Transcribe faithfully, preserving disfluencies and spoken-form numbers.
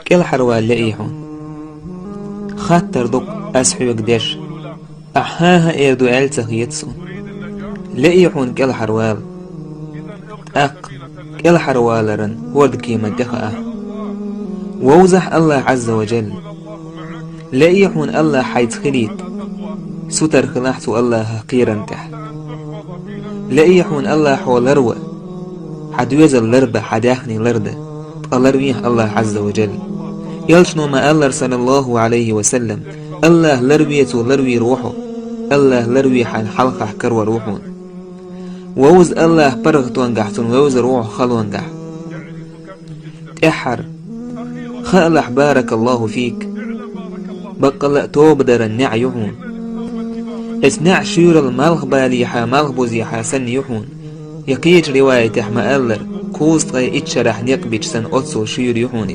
КӀелхьарвала лаьий хьуна. Хаттар ду-кх аз хьоьга деш. Ахь хӀан-хӀа эр ду аьлла ца хета суна. Лаьий хьуна кӀелхьарвала. ТӀаккха кӀелхьарваларан хӀордкеман тӀехаа хьо. Вовзахь АллахӀ Ӏазза ва Джалла. Лаьий хьуна АллахӀ хьайца хилийта. Сутара хилахь цу АллахӀах кхерам тӀехь. Лаьий хьуна АллахӀ хьо ларва. Хьан доьзал ларба, хьан даьхни ларда. Ткъа ларвехь АллахӀ Ӏазза ва Джалла. Элчано ма-аллара, саллаллахӀу Ӏалайхи ва саллам: АллахӀ ларве, цо ларвийр ву хьо. АллахӀ ларве, хьайна хьалхахь карор ву хьуна. Вовза АллахӀ паргӀатонгахь цунна вевзар ву хьо халонгахь. ТӀаьххьара. Хаалахь, баракаллахӀу фик. Баккъалла а тоба даран наӀар ю хьуна. Эс наӀар шуьйрал малхбалехьа, малхбузехьа санна ю хьуна. Я кхечу риваятехь ма-аллара, кхузткъе итт шарахь некъ бича санна оццул шуьйра ю хьуна иза.